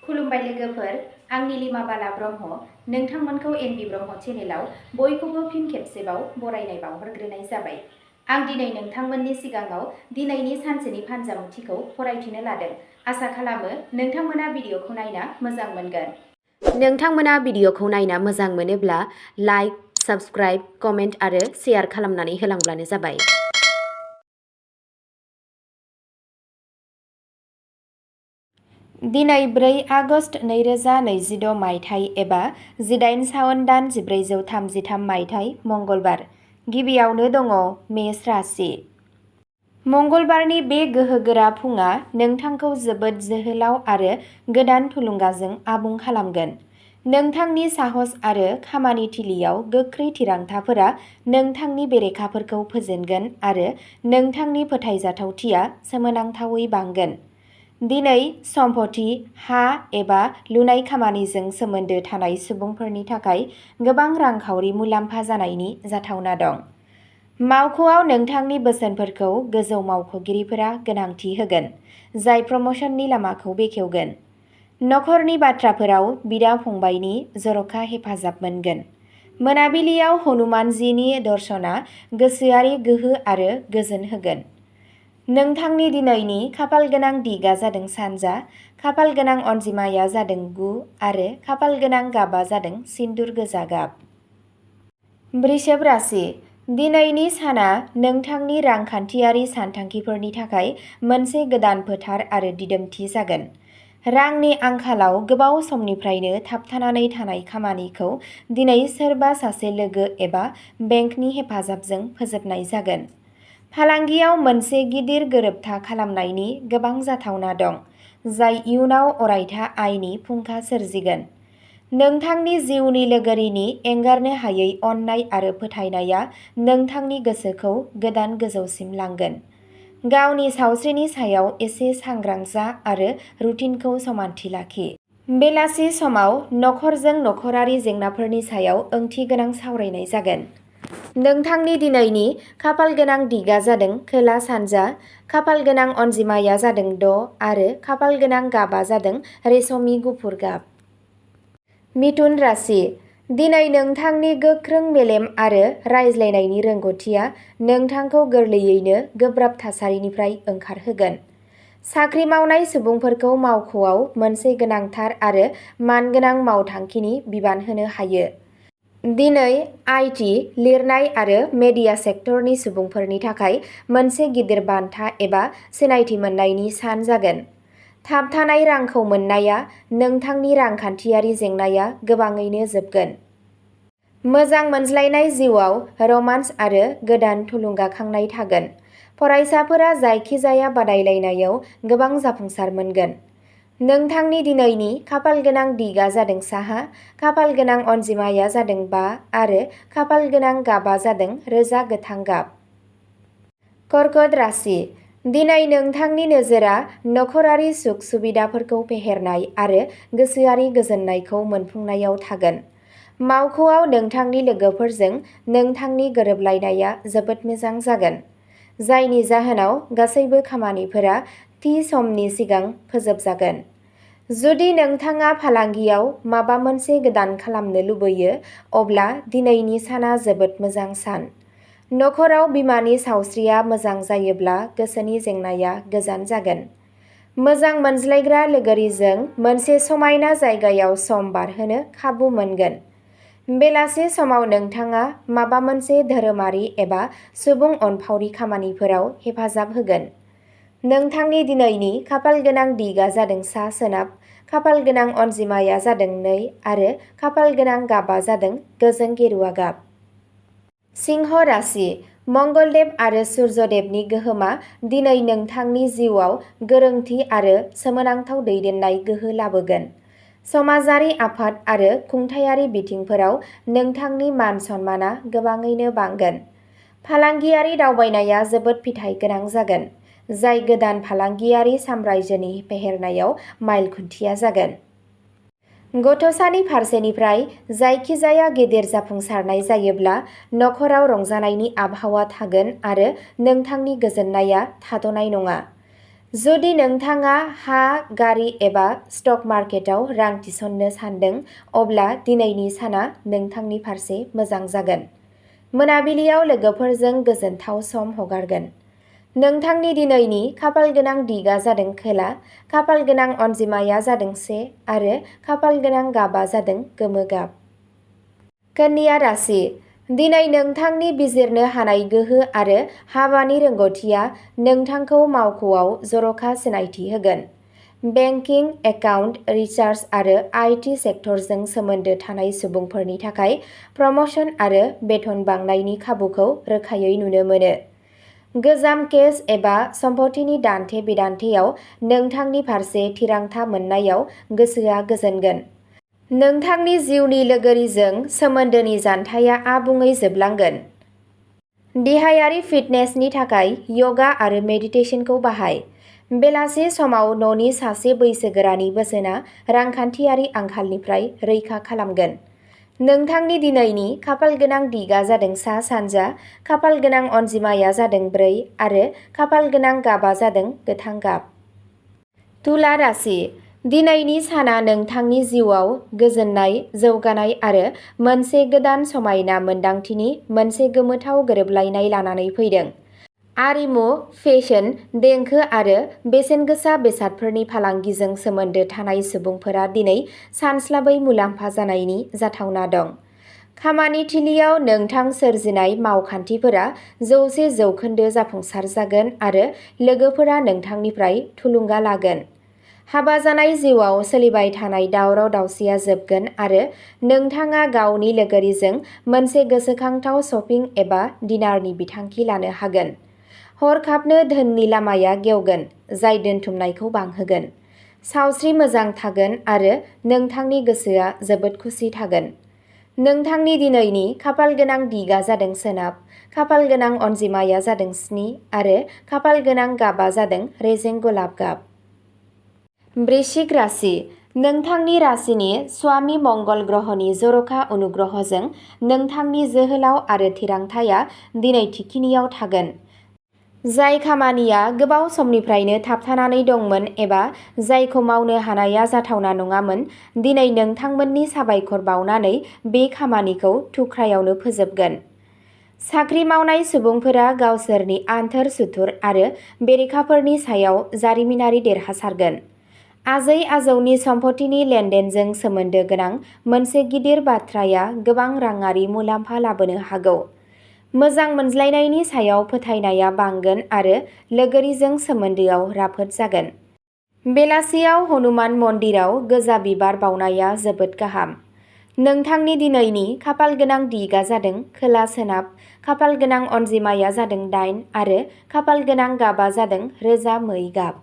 खुलुमबाय लोगोफोर, आं नीलिमा बाला ब्रह्म। नोंथांमोनखौ एनबि ब्रह्म चेनेलाव बयखौबो फिन खेबसेबाव बरायनाय बावहरग्रोनाय जाबाय। आं दिनै नोंथांमोननि सिगाङाव दिनैनि सानसेनि फानजामुथिखौ फरायथिनो लादों। आसा खालामो नोंथांमोना भिडिअखौ नायना मोजां मोनगोन। नोंथांमोना भिडिअखौ नायना मोजां मोनोब्ला लाइक, साबस्क्राइब, कमेन्ट आरो शेयार खालामनानै होलांब्लानो जाबाय। दिनै 4 आगस्ट 2026 मायथाइ एबा 18 सावन दान 1433 मायथाइ मंगलबार। गिबियावनो दङ मेष राशि। मंगलबारनि बे गोहोगोरा फुंआ नोंथांखौ जोबोद जोहोलाव आरो गोदान थुलुंगाजों आबुं खालामगोन। नोंथांनि साहस आरो खामानि थिलियाव गोख्रै थिरांथाफोरा नोंथांनि बेरेखाफोरखौ फोजेनगोन आरो नोंथांनि फोथायजाथावथिया सोमोनांथावै बांगोन। दिनै सम्पथि, हा एबा लुनाय खामानिजों सोमोन्दो थानाय सुबुंफोरनि थाखाय गोबां रांखावरि मुलाम्फा जानायनि जाथावना दं। मावख'आव नोंथांनि बोसोनफोरखौ गोजौ मावख'गिरिफोरा गोनांथि होगोन, जाय प्रम'शननि लामाखौ बेखेवगोन। नखरनि बाथ्राफोराव बिदा-फंबायनि जर'खा हेफाजाब मोनगोन। मोनाबिलियाव हनुमानजिनि दर्शना गोसोआरि गोहो आरो गोजोन होगोन। नोंथांनि दिनैनि खाफाल गोनां दिगआ जादों सानजा, खाफाल गोनां अनजिमाया जादों 9 आरो खाफाल गोनां गाबआ जादों सिन्दुर गोजा गाब। वृषभ राशि। दिनैनि साना नोंथांनि रांखान्थियारि सानथांखिफोरनि थाखाय मोनसे गोदान फोथार आरो दिदोमथि जागोन। रांनि आंखालाव गोबाव समनिफ्रायनो थाबथानानै थानाय खामानिखौ दिनै सोरबा सासे लोगो एबा बेंकनि हेफाजाबजों फोजोबनाय जागोन। फालांगियाव मोनसे गिदिर गोरोबथा खालामनायनि गोबां जाथावना दं, जाय इयुनाव अरायथा आयनि फुंखा सोरजिगोन। नोंथांनि जिउनि लोगोरिनि एंगारनो हायै अननाय आरो फोथायनाया नोंथांनि गोसोखौ गोदान गोजौसिम लांगोन। गावनि सावस्रिनि सायाव एसे सांग्रां जा आरो रुटिनखौ समानथि लाखि। बेलासि समाव नखरजों नखरारि जेंनाफोरनि सायाव ओंथिगोनां सावरायनाय जागोन। नोंथांनि दिनैनि खाफाल गोनां दिगआ जादों खोला सानजा, खाफाल गोनां अनजिमाया जादों 6 आरो खाफाल गोनां गाबआ जादों रेशमि गुफुर गाब। मिथुन राशि। दिनै नोंथांनि गोख्रों मेलेम आरो रायज्लायनायनि रोंग'थिया नोंथांखौ गोरलैयैनो गोब्राब थासारिनिफ्राय ओंखारहोगोन। साख्रि मावनाय सुबुंफोरखौ मावख'आव मोनसे गोनांथार आरो मानगोनां मावथांखिनि बिबान होनो हायो। दिनै आईटी, लिरनाय आरो मेडिया सेक्टरनि सुबुंफोरनि थाखाय मोनसे गिदिर बान्था एबा सिनायथि मोन्नायनि सान जागोन। थाबथानाय रांखौ मोननाया नोंथांनि रांखान्थियारि जेंनाया गोबाङैनो जोबगोन। मोजां मोनज्लायनाय जिउआव रमान्स आरो गोदान थुलुंगाखांनाय थागोन। फरायसाफोरा जायखिजाया बादायलायनायाव गोबां जाफुंसार मोनगोन। नोंथांनि दिनैनि खाफाल गोनां दिगआ जादों साहा, खाफाल गोनां अनजिमाया जादों 5 आरो खाफाल गोनां गाबआ जादों रोजा गोथां गाब। कर्कट राशि। दिनै नोंथांनि नोजोरा नखरारि सुख-सुबिदाफोरखौ फेहेरनाय आरो गोसोआरि गोजोननायखौ मोनफुंनायाव थागोन। मावख'आव नोंथांनि लोगोफोरजों नोंथांनि गोरोबलायनाया जोबोद मोजां जागोन, जायनि जाहोनाव गासैबो खामानिफोरा थि समनि सिगां फोजोबजागोन। जुदि नोंथाङा फालांगियाव माबा मोनसे गोदान खालामनो लुबैयो, अब्ला दिनैनि साना जोबोद मोजां सान। नखराव बिमानि सावस्रिया मोजां जायोब्ला गोसोनि जेंनाया गोजान जागोन। मोजां मोनज्लायग्रा लोगोरिजों मोनसे समायना जायगायाव सम बारहोनो खाबु मोनगोन। बेलासि समाव नोंथाङा माबा मोनसे धोरोमारि एबा सुबुं अनफावरि खामानिफोराव हेफाजाब होगोन। नोंथांनि दिनैनि खाफाल गोनां दिगआ जादों सा-सोनाब, खाफाल गोनां अनजिमाया जादों 2 आरो खाफाल गोनां गाबआ जादों गोजों गेरुवा गाब। सिंह राशि। मंगलदेब आरो सुर्यदेबनि गोहोमा दिनै नोंथांनि जिउआव गोरोंथि आरो सोमोनांथाव दैदेननाय गोहो लाबोगोन। समाजारि आफाद आरो खुंथायारि बिथिंफोराव नोंथांनि मान-सन्माना गोबाङैनो बांगोन। फालांगियारि दावबायनाया जोबोद फिथाइ गोनां जागोन, जाय गोदान फालांगियारि साम्रायजोनि फेहेरनायाव माइल खुन्थिया जागोन। गथ'सानि फारसेनिफ्राय जायखिजाया गेदेर जाफुंसारनाय जायोब्ला नखराव रंजानायनि आबहावा थागोन आरो नोंथांनि गोजोननाया थाद'नाय नङा। जुदि नोंथाङा हा, गारि एबा स्टक मार्केटआव रां थिसननो सानदों, अब्ला दिनैनि साना नोंथांनि फारसे मोजां जागोन। मोनाबिलियाव लोगोफोरजों गोजोनथाव सम हगारगोन। नोंथांनि दिनैनि खाफालगोनां दिगा जादों खोला, खाफालगोनां अनजिमाया जादों 1 आरो खाफालगोनां गाबा जादों गोमो गाब। कन्या राशि। दिनै नोंथांनि बिजिरनो हानाय गोहो आरो हाबानि रोंग'थिया नोंथांखौ मावख'आव जर'खा सिनायथि होगोन। बेंकिं, एकाउन्ट, रिसार्च आरो IT सेक्टरजों सोमोन्दो थानाय सुबुंफोरनि थाखाय प्रम'शन आरो बेथन बांनायनि खाबुखौ रोखायै नुनो मोनो। गोजाम केस एबा सम्पथिनि दान्थे-बिदान्थेयाव नोंथांनि फारसे थिरांथा मोननायाव गोसोआ गोजोनगोन। नोंथांनि जिउनि लोगोरिजों सोमोन्दोनि जानथाया आबुङै जोबलांगोन। देहायारि फिटनेसनि थाखाय यगा आरो मेडिटेशनखौ बाहाय। बेलासि समाव न'नि सासे बैसोगोरानि बोसोनआ रांखान्थियारि आंखालनिफ्राय रैखा खालामगोन। नोंथांनि दिनैनि खाफालगोनां दिगा जादों सा-सानजा, खाफालगोनां अनजिमाया जादों 4 आरो खाफालगोनां गाबा जादों गोथां गाब। तुला राशि। दिनैनि साना नोंथांनि जिउआव गोजोननाय, जौगानाय आरो मोनसे गोदान समायना मोनदांथिनि मोनसे गोमोथाव गोरोबलायनाय लानानै फैदों। आरिमु, फेशन, देंखो आरो बेसेनगोसा बेसादफोरनि फालांगिजों सोमोन्दो थानाय सुबुंफोरा दिनै सानस्लाबै मुलाम्फा जानायनि जाथावना दं। खामानि थिलियाव नोंथां सोरजिनाय मावखान्थिफोरा 100% जाफुंसार जागोन आरो लोगोफोरा नोंथांनिफ्राय थुलुंगा लागोन। हाबा जानाय जिउआव सोलिबाय थानाय दावराव-दावसिया जोबगोन आरो नोंथाङा गावनि लोगोरिजों मोनसे गोसोखांथाव शपिं एबा डिनारनि बिथांखि लानो हागोन। हरखाबनो धोननि लामाया गेवगोन, जाय दोनथुमनायखौ बांहोगोन। सावस्रि मोजां थागोन आरो नोंथांनि गोसोआ जोबोद खुसि थागोन। नोंथांनि दिनैनि खाफालगोनां दिगा जादों सोनाब, खाफालगोनां अनजिमाया जादों 7 आरो खाफालगोनां गाबा जादों रेजें गलाब गाब। वृश्चिक राशि। नोंथांनि राशिनि स्वामी मंगल ग्रहनि जर'खा अनुग्रहजों नोंथांनि जोहोलाव आरो थिरांथाया दिनै थिखिनियाव थागोन। जाय खामानिया गोबाव समनिफ्रायनो थाबथानानै दंमोन एबा जायखौ मावनो हानाया जाथावना नङामोन, दिनै नोंथांमोननि साबायखर बावनानै बे खामानिखौ थुख्रायावनो फोजोबगोन। साख्रि मावनाय सुबुंफोरा गावसोरनि आन्थोर-सुथुर आरो बेरेखाफोरनि सायाव जारिमिनारि देरहासारगोन। आजै-आजौनि सम्पथिनि लेनदेनजों सोमोन्दो गोनां मोनसे गिदिर बाथ्राया गोबां राङारि मुलाम्फा लाबोनो हागौ। मोजां मोनज्लायनायनि सायाव फोथायनाया बांगोन आरो लोगोरिजों सोमोन्दोआव राफोद जागोन। बेलासियाव हनुमान मन्दिराव गोजा बिबार बावनाया जोबोद गाहाम। नोंथांनि दिनैनि खाफालगोनां दिगा जादों खोला-सोनाब, खाफालगोनां अनजिमाया जादों 8 आरो खाफालगोनां गाबा जादों रोजा मै गाब।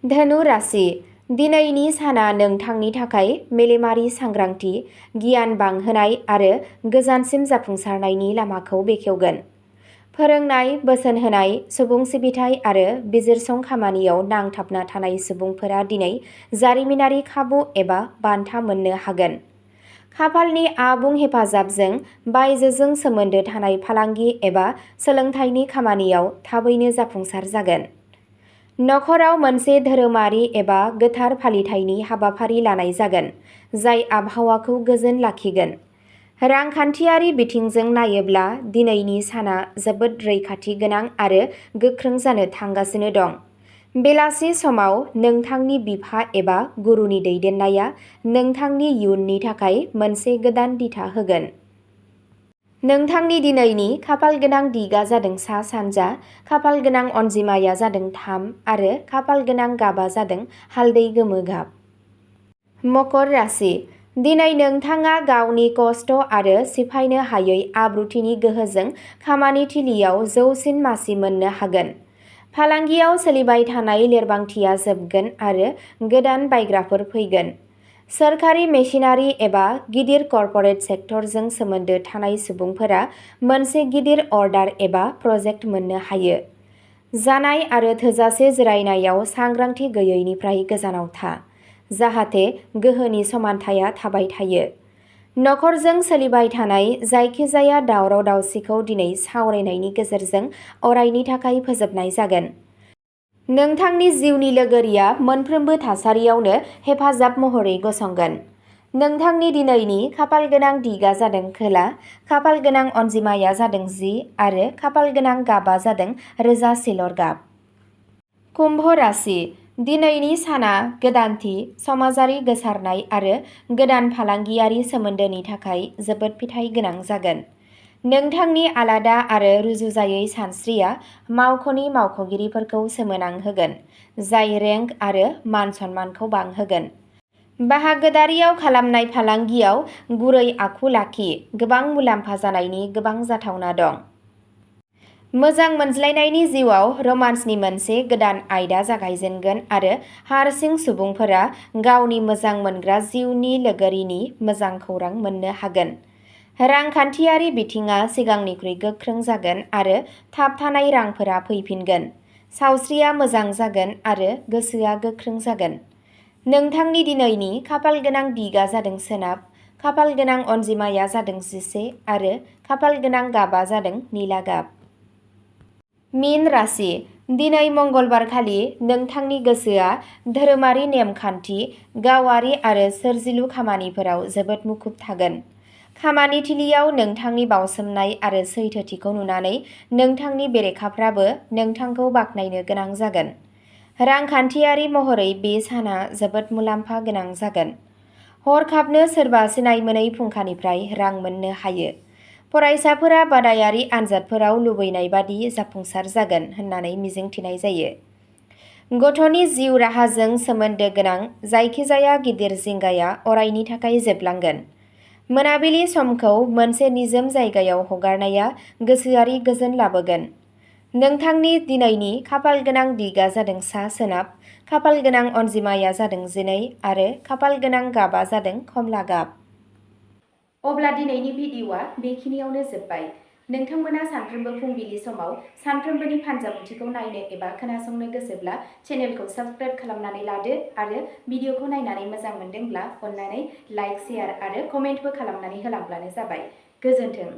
धनु राशि। दिनैनि साना नोंथांनि थाखाय मेलेमारि सांग्रांथि, गियान बांहोनाय आरो गोजानसिम जाफुंसारनायनि लामाखौ बेखेवगोन। फोरोंनाय, बोसोन होनाय, सुबुं सिबिथाइ आरो बिजिरसं खामानियाव नांथाबना थानाय सुबुंफोरा दिनै जारिमिनारि खाबु एबा बान्था मोननो हागोन। खाफालनि आबुं हेफाजाबजों बायजोजों सोमोन्दो थानाय फालांगि एबा सोलोंथाइनि खामानियाव थाबैनो जाफुंसार जागोन। नखराव मोनसे धोरोमारि एबा गोथार फालिथायनि हाबाफारि लानाय जागोन, जाय आबहावाखौ गोजोन लाखिगोन। रांखान्थियारि बिथिंजों नायोब्ला दिनैनि साना जोबोद रैखाथि गोनां आरो गोख्रों जानो थांगासिनो दं। बेलासि समाव नोंथांनि बिफा एबा गुरुनि दैदेननाया नोंथांनि इयुननि थाखाय मोनसे गोदान दिथा होगोन। नोंथांनि दिनैनि खाफालगोनां दिगा जादों सा-सानजा, खाफालगोनां अनजिमाया जादों 3 आरो खाफालगोनां गाबा जादों हालदै गोमो गाब। मकर राशि। दिनै नोंथाङा गावनि खस्थ' आरो सिफायनो हायै आब्रुथिनि गोहोजों खामानि थिलियाव जौसिन मासि मोननो हागोन। फालांगियाव सोलिबाय थानाय लोरबांथिया जोबगोन आरो गोदान बायग्राफोर फैगोन। सोरखारि मेसिनारि एबा गिदिर कर्परेट सेक्टरजों सोमोन्दो थानाय सुबुंफोरा मोनसे गिदिर अर्डार एबा प्रजेक्ट मोननो हायो। जानाय आरो थोजासे जिरायनायाव सांग्रांथि गैयैनिफ्राय गोजानाव था, जाहाथे गोहोनि समानथाया थाबाय थायो। नखरजों सोलिबाय थानाय जायखिजाया दावराव-दावसिखौ दिनै सावरायनायनि गेजेरजों अरायनि थाखाय फोजोबनाय जागोन। नोंथांनि जिउनि लोगोरिया मोनफ्रोमबो थासारियावनो हेफाजाब महरै गसंगोन। नोंथांनि दिनैनि खाफालगोनां दिगा जादों खोला, खाफालगोनां अनजिमाया जादों 10 आरो खाफालगोनां गाबा जादों रोजा सिलर गाब। कुम्भ राशि। दिनैनि साना गोदानथि, समाजारि गोसारनाय आरो गोदान फालांगियारि सोमोन्दोनि थाखाय जोबोद फिथाइ गोनां जागोन। नोंथांनि आलादा आरो रुजुजायै सानस्रिया मावख'नि मावख'गिरिफोरखौ सोमोनांहोगोन, जाय रेंक आरो मान-सन्मानखौ बांहोगोन। बाहागोदारियाव खालामनाय फालांगियाव गुरै आखु लाखि, गोबां मुलाम्फा जानायनि गोबां जाथावना दं। मोजां मोनज्लायनायनि जिउआव रमान्सनि मोनसे गोदान आयदा जागायजेनगोन आरो हारसिं सुबुंफोरा गावनि मोजां मोनग्रा जिउनि लोगोरिनि मोजां खौरां मोननो हागोन। रांखान्थियारि बिथिङा सिगांनिख्रुइ गोख्रों जागोन आरो थाबथानाय रांफोरा फैफिनगोन। सावस्रिया मोजां जागोन आरो गोसोआ गोख्रों जागोन। नोंथांनि दिनैनि खाफालगोनां दिगा जादों सोनाब, खाफालगोनां अनजिमाया जादों 11 आरो खाफालगोनां गाबा जादों निला गाब। मीन राशि। दिनै मंगलबारखालि नोंथांनि गोसोआ धोरोमारि नेमखान्थि, गावारि आरो सोरजिलु खामानिफोराव जोबोद मुखुब थागोन। खामानि थिलियाव नोंथांनि बावसोमनाय आरो सैथोथिखौ नुनानै नोंथांनि बेरेखाफ्राबो नोंथांखौ बाख्नायनो गोनां जागोन। रांखान्थियारि महरै बे साना जोबोद मुलाम्फा गोनां जागोन। हरखाबनो सोरबा सिनाय मोनै फुंखानिफ्राय रां मोननो हायो। फरायसाफोरा बादायारि आनजादफोराव लुबैनाय बादि जाफुंसार जागोन होननानै मिजिंथिनाय जायो। गथ'नि जिउ राहाजों सोमोन्दो गोनां जायखिजाया गिदिर जिंगाया अरायनि थाखाय जोबलांगोन। मोनाबिलि समखौ मोनसे निजोम जायगायाव हगारनाया गोसोआरि गोजोन लाबोगोन। नोंथांनि दिनैनि खाफालगोनां दिगा जादों सा-सोनाब, खाफालगोनां अनजिमाया जादों 12 आरो खाफालगोनां गाबा जादों खमला गाब। अब्ला दिनैनि भिडिअ'आ बेखिनियावनो जोब्बाय। नोंथांमोना सानफ्रोमबो फुंबिलि समाव सानफ्रोमबोनि फानजामुथिखौ नायनो एबा खोनासंनो गोसोब्ला चेनेलखौ साबस्क्राइब खालामनानै लादो आरो भिडिअ'खौ नायनानै मोजां मोनदोंब्ला अन्नानै लाइक, शेयार आरो कमेन्टबो खालामनानै होलांब्लानो जाबाय। गोजोन्थों।